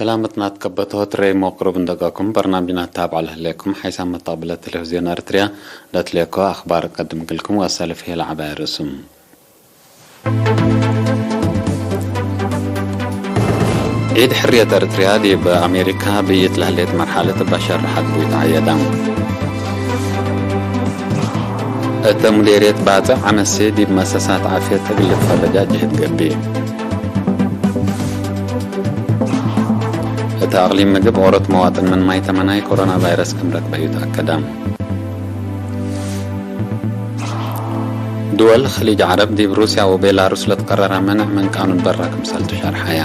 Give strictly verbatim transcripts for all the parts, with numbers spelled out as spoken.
ሰላመትና ትከበቶ ትረይ ሞቅሩብ እንደጋኩም በርናምጅና ታብዓ ለህሌኩም ሓይሳም መጣብለ ቴሌቪዝዮን ኤርትርያ ለትሌኮ አኽባር ቀድም ግልኩም ወአሰልፍ ህዬ ለዐባይ ርእሱም። ዒድ ሕርየት ኤርትርያ ዲብ አሜሪካ ብይት ለህሌት መርሐለት እብ አሸርሐት ቡይ ተዐየዳ። እተ ሙዴርየት ባጽዕ ዐመሴ ዲብ መአሰሳት ዓፍየት እግል ልትፈረጃ ጅህድ ገብእ። እተ አቅሊም ምግብ ኦሮት መዋጥን ምን ማይ ተመናይ ኮሮና ቫይረስ ክም ረክበዩ ተአከደ። ድወል ኸሊጅ ዐረብ ዲብ ሩስያ ወቤላሩስ ለትቀረረ መንዕ ምን ቃኑን በረ ክምሰል ትሸርሐየ።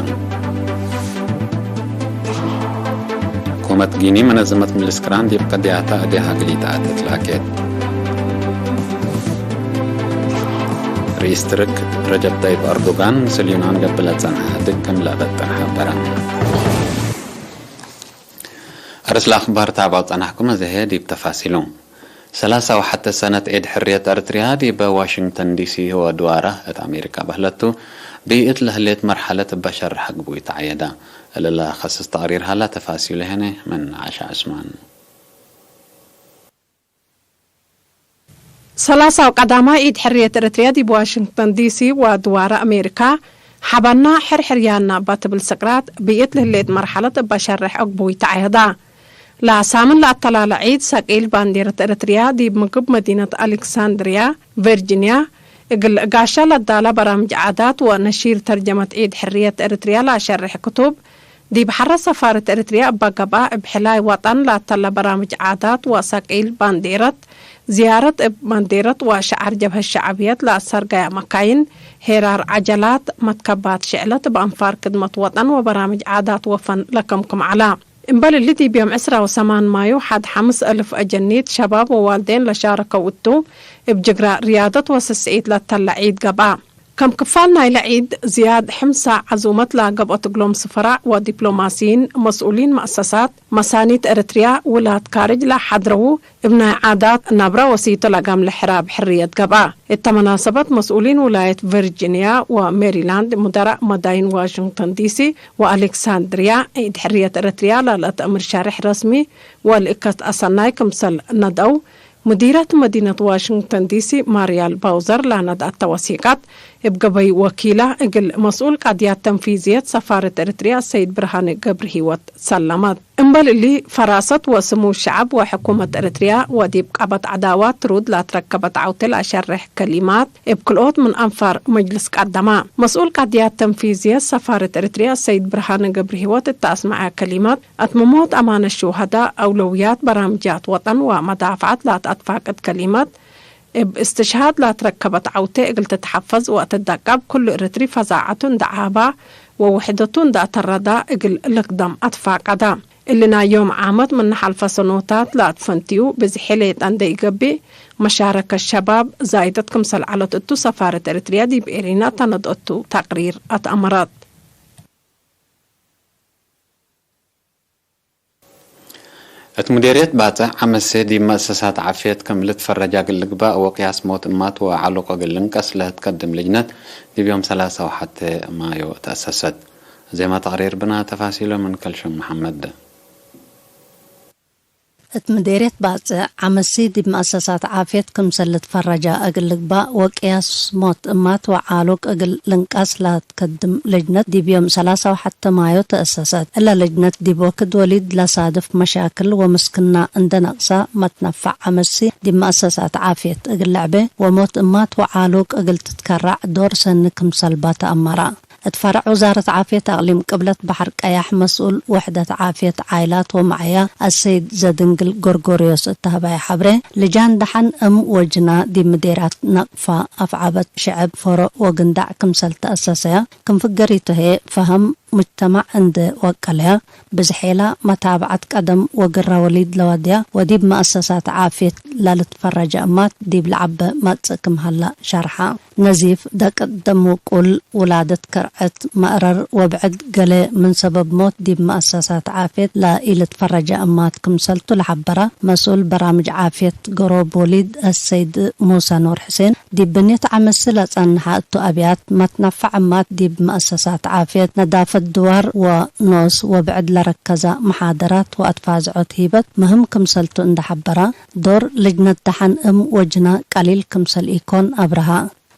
ሕኩመት ጊኒ መነዘመት ምልስክራን ዲብ ቀድያተ እዴሃ እግል ኢተአተት ላኬት። ርኢስ ትርክ ረጀብ ጠይብ አርዶጋን ምስል ዩናን ገብእ ለጸንሐ ድግ ክም ለአበጥር ሐበረ። አርእስ ለአኽባር ታብዐው ጸናሕኩም፣ አዜ ህዬ ዲብ ተፋሲሉ። ሰላሳ ወሐተ ሰነት ዒድ ሕርየት ኤርትርያ ዲበ ዋሽንግተን ዲሲ ወድዋረ እት አሜሪካ በህለቱ፣ ብይእት ለህሌት መርሐለት እበ ሸርሐ ግቡይ ተዐየዳ። እለ ለከስስ ተቅሪር ሀላ፣ ተፋሲሉ ህኔ ምን ዓሻ ዑስማን። ሰላሳው ቀዳማይ ዒድ ሕርየት ኤርትርያ ዲብ ዋሽንግተን ዲሲ ወድዋረ አሜሪካ፣ ሐባና ሕርሕርያና እባ ትብል ስቅራት ብይእት ለህሌት መርሐለት እበ ሸርሕ አግቡይ ተዐየዳ። ለሳምን ለአተላለ ዒድ ሰቂል ባንዴረት ኤረትርያ ዲብ ምግብ መዲነት አሌክሳንድርያ ቪርጂንያ እግል ጋሻ ለዳለ በራምጅ ዓዳት ወነሺር ተርጀመት ዒድ ሕርየት ኤረትርያ ለአሸርሕ ክቱብ ዲብ ሐረ ሰፋረት ኤረትርያ እበ ገብአ፣ እብ ሕላይ ወጠን ለአተለ በራምጅ ዓዳት ወሰቂል ባንዴረት፣ ዝያረት እብ ባንዴረት ወሸዓር ጀብሀት ሸዕብየት ለአሰርገያ መካይን፣ ሄራር ዐጀላት፣ መትከባት ሽዕለት እብ አንፋር ክድመት ወጠን ወበራምጅ ዓዳት ወፈን ለከምክም ዐላ። እምበል እሊ፣ ዲብ ዮም ዕስራ ወሰማን ማዩ ሐድ ሐምስ አልፍ አጀኒት ሸባብ ወዋልዴን ለሻረከው እቱ፣ እብ ጅግራ ርያደት ወስስዒት ለተለ ዒድ ገብአ። ከም ክፋል ናይለ ዒድ፣ ዝያድ ሕምሳ ዐዙመት ለገብአት እግሎም ስፈራእ ወዲፕሎማሲይን፣ መስኡሊን መአሰሳት፣ መሳኒት ኤረትርያ፣ ውላድ ካርጅ ለሐድረዉ፣ እብ ናይ ዓዳት ናብረ ወሲቶ ለአጋምለ ሕራብ ሕርየት ገብአ። እተ መናሰበት መስኡሊን ውላየት ቪርጂንያ ወሜሪላንድ፣ ሙደራእ መዳይን ዋሽንግተን ዲሲ ወአሌክሳንድርያ፣ ዒድ ሕርየት ኤረትርያ ለለአትአምር ሸርሕ ረስሚ ወልእከት አሰናይ ክምሰል ነድአው፣ ሙዲረት መዲነት ዋሽንግተን ዲሲ ማርያል ባውዘር ለነድአተ ወሲቀት፣ እብ ገበይ ወኪላ እግል መስኡል ቃድያት ተንፊዝየት ሰፋረት ኤረትርያ ሰይድ ብርሃነ ገብረሂወት ሰለመት። እምበል እሊ፣ ፈራሰት ወስሙው ሸዐብ ወሕኩመት ኤረትርያ ወዲብ ቀበት ዐዳዋት ትሩድ ለአትረከበት ዐውቴ ለአሸርሕ ከሊማት እብ ክልኦት ምን አንፋር መጅልስ ቀደማ። መስኡል ቃድያት ተንፊዝየት ሰፋረት ኤረትርያ ሰይድ ብርሃነ ገብረሂወት እተ አስመዐ ከሊማት፣ አትምሞት አማነት ሹሀዳ፣ አውለውያት በራምጃት ወጠን ወመዳፍዐት ለአትአትፋቅድ ከሊማት፣ እብ እስትሽሃድ ለአትረከበት ዐውቴ እግል ትትሐፈዝ ወአትደቀብ፣ ክሉ ኤረትሪ ፈዛዐቱ እንደ ዐባ ወውሕደቱ እንደ አተረዳ እግል ልክደም አትፋቀዳ። እሊ ናይ ዮም ዓመት ምን ሐልፈ ሰኖታት ለአትፈንትዩ ብዝሒ ሌጠ እንደ ኢገብእ፣ መሻረከት ሸባብ ዛይደት ክምሰል ዐለት እቱ ሰፋረት ኤረትርያ ዲብ ኤሪና ተነድአቱ ተቅሪር አትአመረት። እት ሙዴርየት ባጽዕ ዐመሴ ዲብ መአሰሳት ዓፍየት ክም ልትፈረጃ እግል ልግባእ ወቅያስ ሞት እማት ወዐሉቅ እግል ልንቀስ ለትቀድም ልጅነት ዲብ ዮም ሰላሳ ወሐቴ ማዮ ተአሰሰት። ዜማ ተቅሪር ብና፣ ተፋሲሎ ምን ከልሹም መሐመድ። እት ምዴርየት ባጽዕ ዐመሲ ዲብ መአሰሳት ዓፍየት ክምሰል ልትፈረጃ እግል ልግባእ ወቅያስ ሞት እማት ወዓሉቅ እግል ልንቀስ ለትከድም ልጅነት ዲብ ዮም ሰላሳ ወሐተ ማዮ ተአሰሰት። እለ ልጅነት ዲብ ወክድ ወሊድ ለሳድፍ መሻክል ወምስክና እንደ ነቅሳ መትነፈዕ ዐመሲ ዲብ መአሰሳት ዓፍየት እግል ልዕቤ ወሞት እማት ወዓሉቅ እግል ትትከራዕ ዶር ሰኒ ክምሰል በ ተአመረ። እት ፈረዕ ውዛረት ዓፍየት አቅሊም ቅብለት በሐር ቀያሕ መስኡል ውሕደት ዓፍየት ዓይላት ወመዐያ አሰይድ ዘድንግል ጎርጎርዮስ እተ ሀበየ ሐብሬ፣ ልጃን ደሐን እም ወጅና ዲብ ምዴራት ነቅፋ አፍዓበት ሽዐብ ፈሮ ወግንዳዕ ክምሰል ተአሰሰያ፣ ክም ፍገሪቱ ህዬ ፈሀም ሙጅተማዕ እንዴ ወቀለያ፣ ብዝሔላ መታብዐት ቀደም ወግረ ወሊድ ለወድያ ወዲብ መአሰሳት ዓፍየት ለልትፈረጀ እማት ዲብ ለዐበ መጽእ ክም ሀላ ሸርሐ። ነዚፍ ደቅጥ ደም ውቁል ውላደት ከርዐት መእረር ወብዕድ ገሌ ምን ሰበብ ሞት ዲብ መአሰሳት ዓፍየት ለኢልትፈረጀ እማት ክምሰልቱ ለሐበረ መስኡል በራምጅ ዓፍየት ገሮብ ወሊድ አሰይድ ሙሰ ኑር ሕሴን፣ ዲብ ብንየት ዐመሲ ለጸንሐ እቱ አብያት መትነፈዕ እማት ዲብ መአሰሳት ዓፍየት ነዳፈ እድዋር ወኖስ ወብዕድ ለረከዘ መሓደራት ወአትፋዝዖት ሂበት ምህም ክምሰልቱ እንደ ሐበራ፣ ዶር ልጅነት ደሐን እም ወጅና ቀሊል ክምሰል ኢኮን አብርሃ።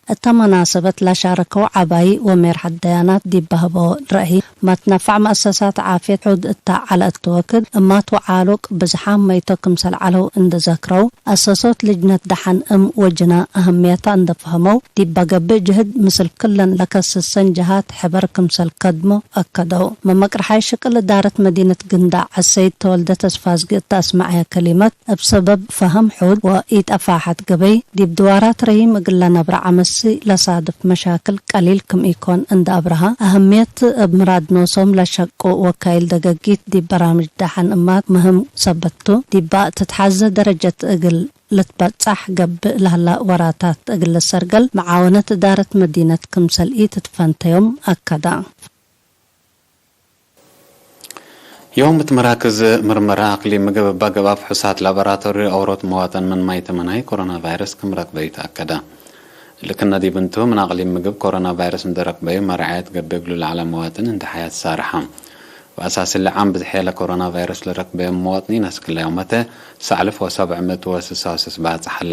እተ መናሰበት ለሻረከው ዐባዪ ወሜርሐት ደያናት ዲብ በህበው ረአይ፣ መትነፋዕ መአሰሳት ዓፍየት ሑድ እተ ዐለ እቱ ወክድ፣ እማት ወዓሉቅ ብዝሓም መይቶ ክምሰል ዐለው እንዴ ዘክረው፣ አሰሶት ልጅነት ደሐን እም ወጅና አህምየታ እንዴ ፈሀመው፣ ዲበ ገብእ ጅህድ ምስል ክለን ለከስሰን ጀሃት ሕበር ክምሰል ከድሞ አከደው። መመቅርሓይ ሽቅል እዳረት መዲነት ግንዳዕ አሰይድ ተወልደ ተስፋዝጊ እተ አስመዐየ ከሊመት፣ እብ ሰበብ ፈሀም ሑድ ወኢጠፋሐት ገበይ፣ ዲብ ድዋራት ረሂም እግል ለነብረ ዐመሲ ለሳድፍ መሻክል ቀሊል ክም ኢኮን እንደ አብርሃ፣ አህምየት እብ ምራድ ኖሶም ለሸቁ ወካይል ደገጊት ዲብ በራምጅ ደሐን እማት ምህም ሰበት ቱ፣ ዲባ ትትሐዘ ደረጀት እግል ልትበጻሕ ገብእ ለህላ ወራታት እግል ልሰርገል መዓወነት እዳረት መዲነት ክምሰል ኢትትፈንተዮም አከዳ። ዮም እት መራክዝ ምርመራ አቅሊም ምግብ እበ ገብአ ፍሑሳት ላቦራቶሪ ኦሮት መዋጠን ምን ማይ ተመናይ ኮሮና ቫይረስ ክም ረክበዩ ተአከደ። እሊ ክነ ዲብ እንቱ፣ ምን አቅሊም ምግብ ኮሮና ቫይረስ እንዴ ረክበዩ መርዓየት ገብእ እግሉ ለዐለ መዋጥን እንዴ ሐያት ሳርሐ። ወአሳስ እሊ ዓም ብዝሕ ለኮሮና ቫይረስ ለረክበዮም መዋጥኒን አስክለ ዮመተ ሰዕ አልፍ ወሰብዕ ምእት ወስሳ ወስስ ባጽሕ ሀለ።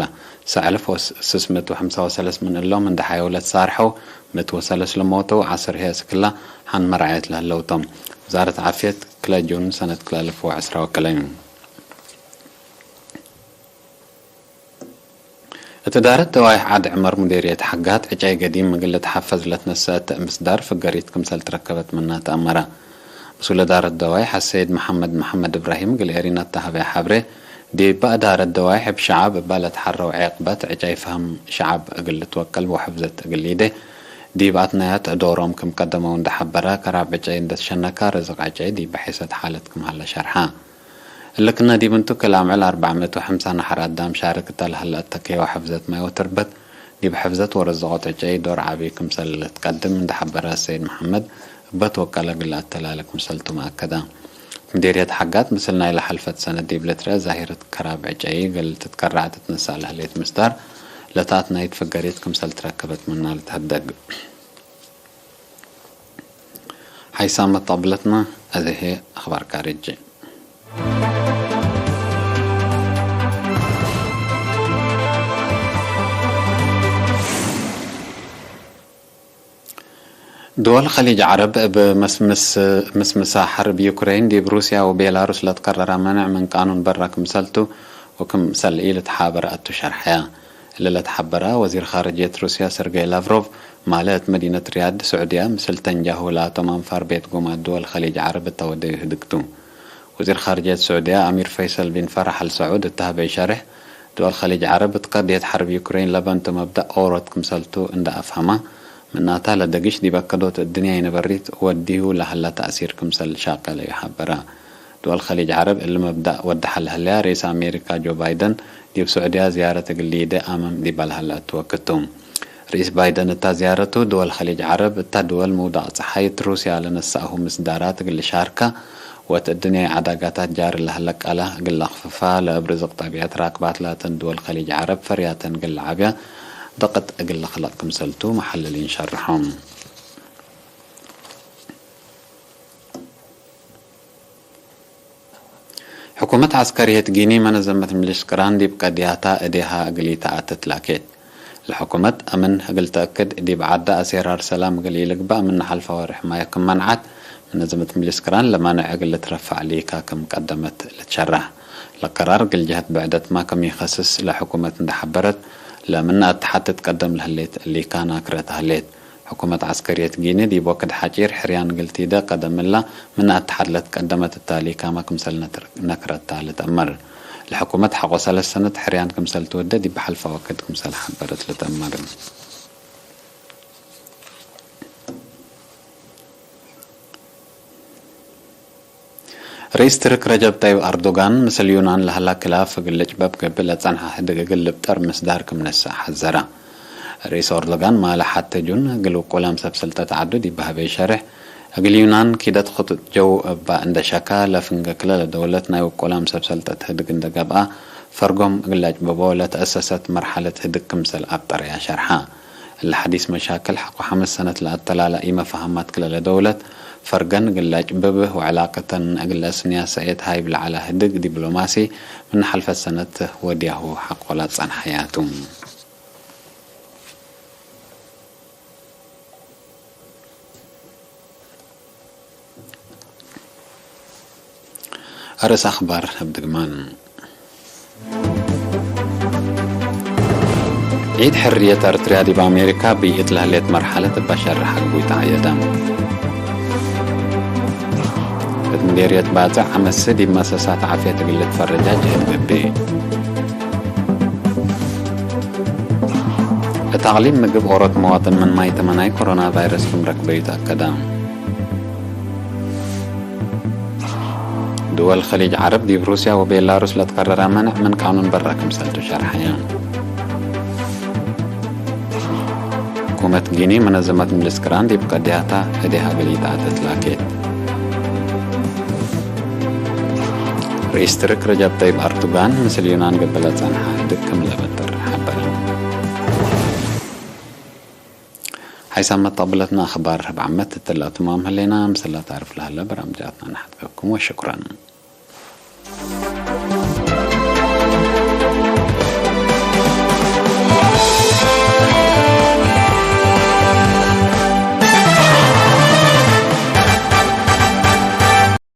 ሰዕ አልፍ ወስስ ምእት ወሐምሳ ወሰለስ ምን እሎም እንዴ ሐየው ለትሳርሐው፣ ምእት ወሰለስ ለሞተው፣ ዐስር ህይ አስክላ ሐን መርዓየት ለህለው ቶም። ውዛረት ዓፍየት ክለ ጁን ሰነት ክልኤ አልፍ ወዐስራ ወክልኤ። እት እዳረት ደዋይሕ ዐድ ዕመር ሙዴርየት ሐጋት ዕጨይ ገዲም እግል ልትሐፈዝ ለትነሰአት ምስዳር ፍገሪት ክምሰል ትረከበት ምና ተአመረ። መስኡል እዳረት ደዋይሕ አሰይድ መሐመድ መሐመድ እብራሂም እግል ኤሪና ተሀበየ ሐብሬ፣ ዲብ እዳረት ደዋይሕ እብ ሸዐብ እበ ለትሐረው ዔቅበት ዕጨይ ፈህም ሸዐብ እግል ልትወቀል ወሐፍዘት እግል ሊዴ ዲብ አትናያት ዶሮም ክም ቀደመው እንዴ ሐበረ፣ ከራብ ዕጨይ እንዴ ትሸነካ ርዝቅ ዕጨይ ዲብ ብሐይሰት ሓለት ክም ሀለ ሸርሐ። እሊ ክነ ዲብ እንቱ፣ ክል አምዕል አርበዕ ምእት ወሐምሳ ነሐር አዳም ሻርክ እተ ለሀለ አተኬ ወሐፍዘት ማይ ወትርበት፣ ዲብ ሕፍዘት ወርዝቆት ዕጨይ ዶር ዐቢ ክምሰል ልትቀድም እንዴ ሐበረ ሰይድ መሐመድ፣ እበ ትወቀለ እግል ለአተላለ ክምሰልቱ መአከደ። እት ምዴርየት ሐጋት፣ ምስል ናይለ ሐልፈት ሰነት ዲብ ልትረአ ዛሂረት ከራብ ዕጨይ እግል ትትከረዕ ትትነሰእ ለህሌት ምስዳር፣ ለተአትናይት ፍገሪት ክምሰል ትረከበት ምና ልትሀደግ። ሓይሳመት ጣብለትና፣ አዜ ህዬ አኽባር ካርጅ። ድወል ኸሊጅ ዐረብ እብ መስምስ፣ ምስምሳ ሐርብ ዩክሬን ዲብ ሩስያ ወቤላሩስ ለትቀረረ መነዕ ምን ቃኑን በረ ክምሰልቱ ወክምሰል ኢልትሓበረ አቱ ሸርሐያ። እሊ ለተሐበረ ወዚር ኻርጅየት ሩስያ ሰርገይ ላቭሮቭ፣ ማለ እት መዲነት ሪያድ ስዑድያ ምስል ተንጃሁ ለአቶም አንፋር ቤት ጉማት ድወል ኸሊጅ ዐረብ እተ ወደዩ ህድግ ቱ። ወዚር ኻርጅየት ስዑድያ አሚር ፈይሰል ቢን ፈራሕ አል ሰዑድ እተ ሀበዩ ሸሬሕ፣ ድወል ኸሊጅ ዐረብ እት ቀድየት ሐርብ ዩክሬን ለበንቱ መብደእ ኦሮት ክምሰልቱ እንደ አፍሀማ፣ ምናተ ለደግሽ ዲብ አከዶት እድንያይ ነበሪት ወዲሁ ለሀለ ተእሲር ክምሰል ሻቀለዩ ሐበረ። ድወል ኸሊጅ ዐረብ እሊ መብደእ ወደ ሐለ ህለያ፣ ርኢስ አሜሪካ ጆ ባይደን ዲብ ስዑድያ ዝያረት እግል ሊዴ አምም ዲበ ለሀለ እቱ ወክድ ቱ። ርኢስ ባይደን እታ ዝያረቱ፣ ድወል ኸሊጅ ዐረብ እታ ድወል ምውዳቅ ጸሓይት ሩስያ ለነሰአሁ ምስዳራት እግል ልሻርካ፣ ወእት እድንያይ ዐዳጋታት ጃሪ ለሀለ ቃላ እግል ለአክፍፋ፣ ለእብ ርዝቅ ጠቢዐት ራክባት ላተን ድወል ኸሊጅ ዐረብ ፈርያተን እግል ለዓብያ ድቅት እግል ልክለቅ ክምሰልቱ መሐልሊን ሸርሖም። ሕኩመት ዐስከርየት ጊኒ መነዘመት ምልሽ ቅራን ዲብ ቀድያታ እዴሃ እግል ኢተአትት ላኬት። ለሕኩመት አምን እግል ተአክድ፣ ዲብ ዐዳ አሴራር ሰላም እግል ኢልግባእ ምነ ሐልፈ ወርሕ ማየ ክም መንዐት፣ መነዘመት ምልሽ ቅራን ለማንዕ እግል ልትረፈዕ ሊካ ክም ቀደመት ልትሸረሕ። ለቀራር እግል ጀሀት ብዕደትማ ክም ኢከስስ ለሕኩመት እንዴ ሐበረት፣ ለምነ አተሓድ ትትቀደም ለህሌት ሊካ ናክረ ተህሌት። ሕኩመት ዐስከርየት ጊኒ ዲብ ወክድ ሐጪር ሕርያን እግል ቲደ ቀደም እላ ምን አተሓድ ለትቀደመት እታ ሊካመ ክምሰል ነክረታ ልትአመር። ለሕኩመት ሐቆ ሰለስ ሰነት ሕርያን ክምሰል ትወዴ ዲብ ሐልፈ ወክድ ክምሰል ሐበረት ልትአመር። ርኢስ ትርክ ረጀብ ጠይብ አርዶጋን፣ ምስል ዩናን ለሀላ ክላፍ እግል ልጭበብ ገብእ ለጸንሐ ህድግ እግል ልብጠር ምስዳር ክም ነስእ ሐዘረ። ርኢስ አርዶጋን ማለ ሐቴ ጁን እግል ውቁላም ሰብ ሰልጠት ዐዱ ዲብ ሀበዩ ሸሬሕ፣ እግል ዩናን ኪደት ክጡጥ ጀው እባ እንደ ሸካ፣ ለፍንገክለ ለደውለት ናይ ውቁላም ሰብ ሰልጠት ህድግ እንደ ገብአ፣ ፈርጎም እግል ለአጭበቦ ለተአሰሰት መርሐለት ህድግ ክምሰል አብጠረያ ሸርሐ። እሊ ሐዲስ መሻክል ሐቆ ሐምስ ሰነት ለአተላላ ኢመፋሀማት ክለ ለደውለት፣ ፈርገን እግል ለአጭብብ ወዕላቀተን እግል ለአስንያ ሰእየት ሀይብ ለዐለ ህድግ ዲብሎማሲ ምን ሐልፈት ሰነት ወድያሁ ሐቆ ለጸንሐያቱ። አርእስ አኽባር እብ ድግማን። ዒድ ሕርየት አርትርያ ዲብ አሜሪካ ብይእት ለህሌት መርሐለት እበ ሸርሕ አግቡይ ተዐየደ። እት ምዴርየት ባጽዕ ዐመሲ ዲብ መሰሳት ዓፍየት እግል ልትፈረጃ ጅህድ ገብእ። እት አቅሊም ምግብ ኦሮት መዋጥን ምን ማይ ተመናይ ኮሮና ቫይረስ ክም ረክበዩ ተአከደ። ድወል ከሊጅ ዐረብ ዲብ ሩስያ ወቤላሩስ ለትቀረረ መንዕ ምን ቃኑን በረ ክምሰልቱ ሸርሐየ። ሕኩመት ጊኒ መነዘመት ምልስክራን ዲብ ቀድያታ እዴሃ እግል ኢተአተት ላኬት። ርኢስ ትርክ ረጀብ ጠይብ አርቱጋን ምስል ዩናን ገብእ ለጸንሐ ህድግ ክም ለበጥር ሐበረ። ሐይሳም መጣብለትና አኽባር እብ ዓመት እትላ ትማም ህሌና፣ ምስላ ታርፍ ለሀለ በራምጃትና ነሐትከኩም ወሽኩረን።